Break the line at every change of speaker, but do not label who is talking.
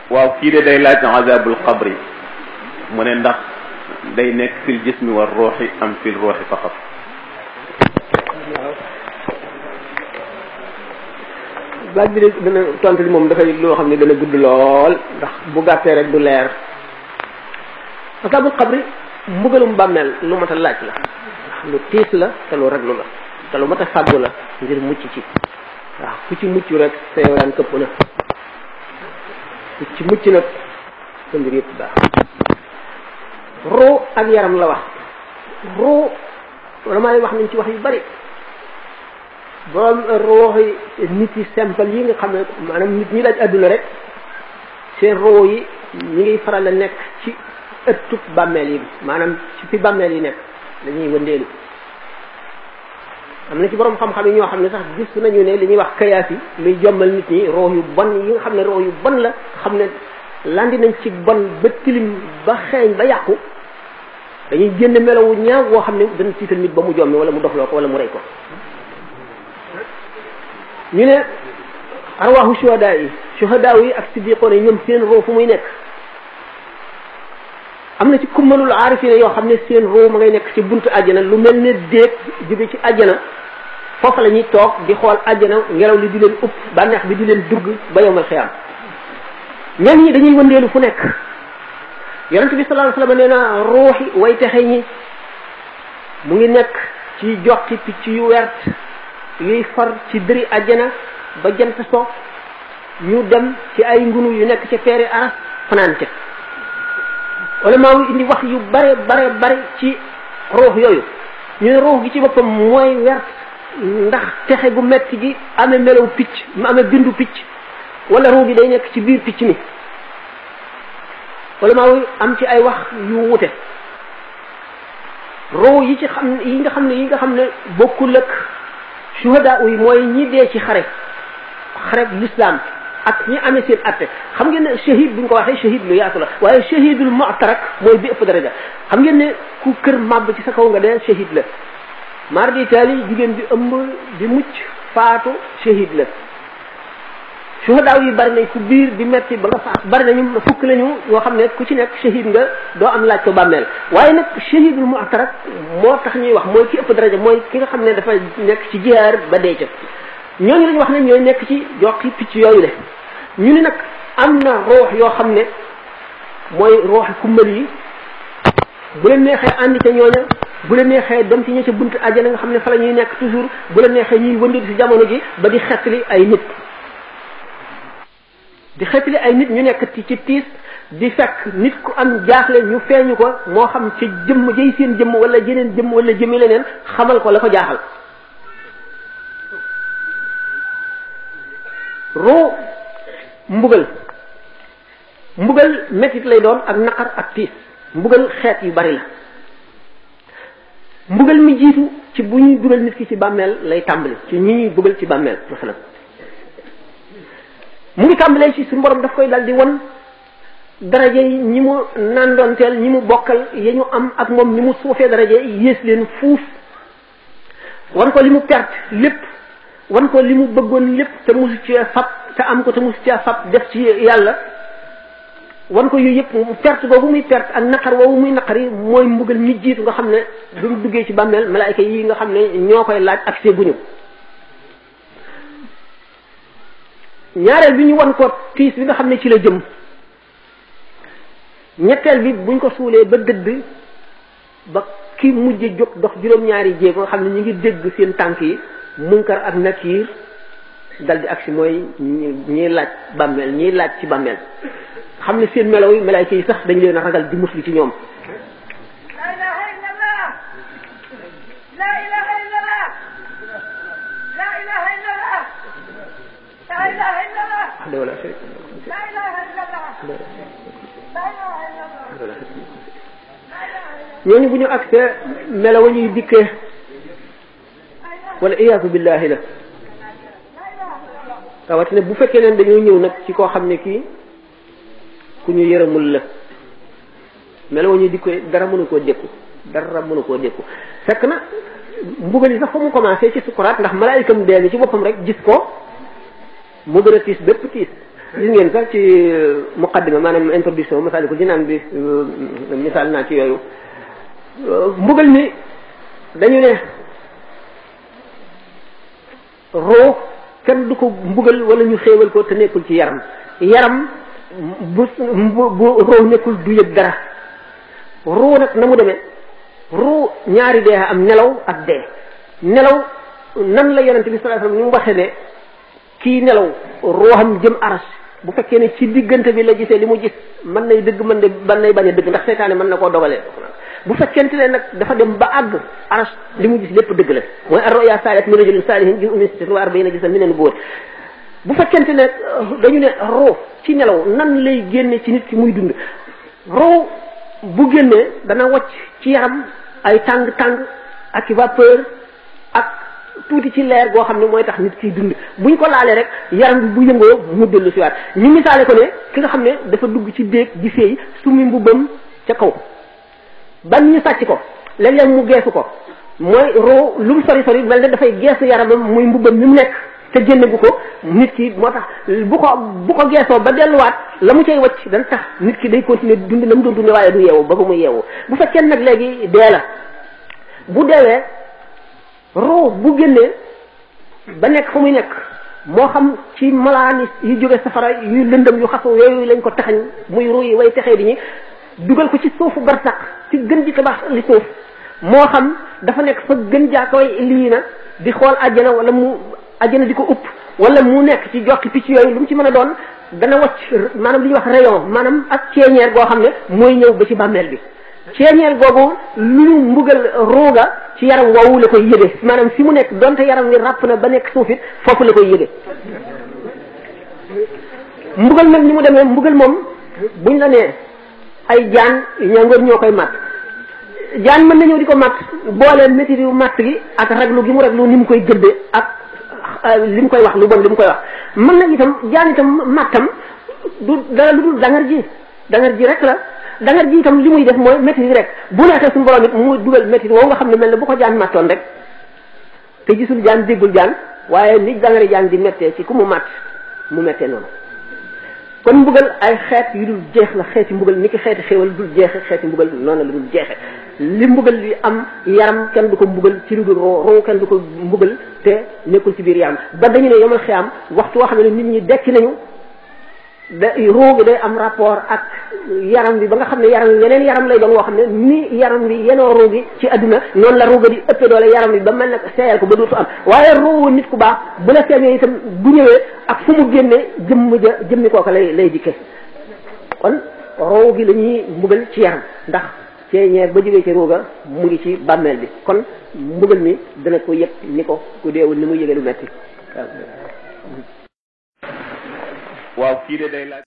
waaw kii de day laaj azabul qabri mu ne ndax day nekk fil jismi war ruuxi am fil ruuxi faqat.
laaj bi de dana tontu li moom dafay loo xam ne dana gudd lool ndax bu gàttee rek du leer. azabul qabri mbugalum bàmmeel lu mat a laaj la lu tiis la te lu raglu la te lu mat a fàggu la ngir mucc ci waaw ku ci mucc rek sa yow këpp na ku ci mucc nag sa mbir yëpp baax. roo ak yaram la wax roo wala maa wax nañ ci wax yu bari borom rooxi nit yi simple yi nga xam ne maanaam nit ñi laaj àdduna rek seen roo yi ñi ngi faral a nekk ci ëttub bàmmeel yi maanaam ci fi bàmmeel yi nekk dañuy wëndeelu. am na ci borom xam-xam yi ñoo xam ne sax gis nañu ne li ñuy wax kayaas yi luy jommal nit ñi roo yu bon yi nga xam ne roo yu bon la xam ne landi nañ ci bon ba tilim ba xeeñ ba yàqu dañuy génn melowu ñaaw woo xam ne dana tiital nit ba mu jommi wala mu dofloo ko wala mu rey ko. ñu ne arwaaxu shuhadaa yi ak siddiqoon yi ñoom seen roo fu muy nekk am na ci kummalul aarifine yoo xam ne seen roo ma ngay nekk ci buntu àjjana lu mel ne déeg jóge ci àjjana foofa la ñuy toog di xool àjjana ngelaw li di leen upp bànneex bi di leen dugg ba yowmal xiyaam. ñenn ñi dañuy wëndeelu fu nekk yonent bi sallallahu alayhi wasallam nee na ruuxi way texe ñi mu ngi nekk ci joxi picc yu wert yuy far ci dëri àjjana ba jant so ñu dem ci ay ngunu yu nekk ca peeri aras fanaan ca wala maa ngi indi wax yu bare ci ruux yooyu ñu ne ruux gi ci boppam mooy wert ndax texe gu metti gi amee melaw picc mu amee bindu picc wala ruux gi day nekk ci biir picc mi wala maa ngi am ci ay wax yu wute ruux yi ci xam yi nga xam ne bokkul ak shuhada yi mooy ñi dee ci xare l'islam ak ñi amee seen atte xam ngeen ne shahid bu ñu ko waxee shahid lu yaatu la waaye shahidul mu'tarak mooy bi ëpp daraja xam ngeen ne ku kër màbb ci sa kaw nga dee shahid la mar di taali jigéen bi ëmb di mucc faatu shahid la shuhada yi bari nañ ku biir di metti ba nga faat bari nañu fukk lañu ñoo xam ne ku ci nekk shahid nga doo am laaj ko bàmmeel waaye nag shahidul mu'tarak moo tax ñuy wax mooy ki ëpp daraja mooy ki nga xam ne dafa nekk ci jihaar ba dee ca ñooñu lañu wax ne ñooy nekk ci joxi picc yooyu le ñu ne nag am na roox yoo xam ne mooy rooxi kumbal yi bu leen neexee àndi ca ñooña bu leen neexee dem ci ña ca buntu àjjana nga xam ne fa la ñuy nekk toujours bu leen neexee ñuy wëndeelu ci jamono ji ba di xettali ay nit ñu nekk ci tiis di fekk nit ku am jaaxle ñu feeñu ko moo xam ci jëmm jëy seen jëmm wala jeneen jëmm wala jëmmi leneen xamal ko la ko jaaxal. roo mbugal mettit lay doon ak naqar ak tiis mbugal xeet yu bari la mbugal mi jiitu ci bu ñuy dugal nit ki ci bàmmeel lay tàmbali ci ñi ñuy dugal ci bàmmeel masalan mu ngi tàmbalee ci suñu borom daf koy dal di won daraje yi ñi mu nandoonteel ñi mu bokkal ya ñu am ak moom ñi mu suufee daraje yées leen fuuf wan ko li mu perte lépp wan ko li mu bëggoon lépp te musu ci fab te am ko te musu ci fab def ci yàlla wan ko yooyu yëpp perte boobu muy perte ak naqar woowu muy naqar yi mooy mbugal mi jiitu nga xam ne duñ duggee ci bàmmeel malaayka yi nga xam ne ñoo koy laaj ak see guñu ñaareel bi ñu wan ko tiis bi nga xam ne ci la jëm ñetteel bi buñ ko suulee ba dëdd ba ki mujj jóg dox juróom-ñaari jéego nga xam ne ñu ngi dégg seen tànk yi munkar ak nakiir dal di agsi mooy ñiy laaj bàmmeel ñiy laaj ci bàmmeel xam ne seen melaw yi malaayka yi sax dañ leen a ragal di muslu ci ñoom
la ilaha illallah la ilaha illallah la ilaha illallah la ilaha illallah la ilaha illallah la ilaha illallah
ñooñu bu ñu agsee melaw ñuy dikkee wala iyaasu billahi la rawatina bu fekkee ne dañoo ñëw nag ci koo xam ne kii ku ñu yërëmul la melaw ñuy dikkee dara mënu koo dékku fekk na mbugal yi sax fa mu commencé ci sukuraat ndax malaayikam dee ni ci boppam rek gis ko mu gën a tiis bépp tiis gis ngeen sax ci muqaddima maanaam introduction Masaalikul Jinaan bi misaal naa ci yooyu mbugal mi dañu ne roo kenn du ko mbugal wala ñu xéewal ko te nekkul ci yaram bu roo nekkul du yëg dara roo nag na mu demee roo ñaari dee am nelaw ak dee nelaw nan la yonente bi sallallahu alayhi wasallam ni mu waxee ne kii nelaw rooxam jëm aras bu fekkee ne ci diggante bi la gisee li mu gis mën nay dëgg mën nay bañ a dëgg ndax seytaane mën na koo dogalee bu fekkente ne nag dafa dem ba àgg aras li mu gis lépp dëgg la mooy ar-ru'ya saalihat min rajulin saalihin juz'un min 46 gis min an-nubuwwat bu fekkente ne dañu ne roo ci nelaw nan lay génne ci nit ki muy dund roo bu génnee dana wacc ci yaram ay tàng-tàng ak vapeur ak tuuti ci leer goo xam ne mooy tax nit kiy dund buñ ko laalee rek yaram bi bu yëngoo mu dellu si waat ñu misaale ko ne ki nga xam ne dafa dugg ci déeg di féey sumi mbubbam ca kaw ban ñu sàcc ko léeg-léeg mu geesu ko mooy roo lu mu sori sori mel ne dafay geesu yaramam muy mbubbam mi mu nekk te génne bu ko nit ki moo tax bu ko geesoo ba delluwaat la mu cay wacc dana tax nit ki day continuer dund na mu doon dund waaye du yeewu ba muy yeewu bu fekkee nag léegi dee la bu deewee roo bu génnee ba nekk fu muy nekk moo xam ci malaani yu jóge safara yu lëndëm yu xasu yooyu lañ ko taxañ muy ruu yi way texee di ñi dugal ko ci suufu barsax ci gën ji tabax li suuf moo xam dafa nekk fa gën jaakaway lii na di xool àjjana wala mu àjjana di ko upp wala mu nekk ci joxi picc yooyu lu mu ci mën a doon dana wacc maanaam li ñuy wax rayon maanaam ak ceeñeer goo xam ne mooy ñëw ba ci bàmmeel bi ceeñeer googu lu ñu mbugal rooga ci yaram woowu la koy yëge maanaam fi mu nekk donte yaram wi ràpp na ba nekk suuf it foofu la koy yëge mbugal nag ni mu demee mbugal moom buñ la nee ay jaan ñangoor ñoo koy matt jaan mën na ñëw di ko matt boole métti yu matt gi ak raglu gi mu raglu ni mu koy gëdde ak li mu koy wax lu bon li mu koy wax mën na itam jaan itam mattam du dara lu dul dangar ji rek la dangar ji itam li muy def mooy métti rek bu neexee suñu borom it mu dugal métti woowu nga xam ne mel ne bu ko jaan mattoon rek te gisul jaan déggul jaan waaye ni dangari jaan di méttee ci ku mu matt mu méttee noonu kon mbugal ay xeet yu dul jeex la xeeti mbugal ni ki xeeti xéewal dul jeexe xeeti mbugal noonu la dul jeexe li mbugal li am yaram kenn du ko mbugal ci lu dul roo kenn du ko mbugal te nekkul ci biir yaram ba dañu ne yomal xiyaam waxtu woo xam ne nit ñi dekki nañu roo gi day am rapport ak yaram bi ba nga xam ne yaram bi yeneen yaram lay doon woo xam ne ni yaram bi yenoo roo gi ci adduna noonu la roo ga di ëppee doole yaram bi ba mel nag seeyal ko ba dootu am waaye roo nit ku baax bu la feeñee itam bu ñëwee ak fu mu génnee jëmmi kooka lay dikke kon roo gi la ñuy mbugal ci yaram ndax ceeñeer ba jógee ci rooga mu ngi ci bàmmeel bi kon mbugal mi dana ko yëg ni ko ku deewul ni mu yëgee lu metti
waaw kii de day laaj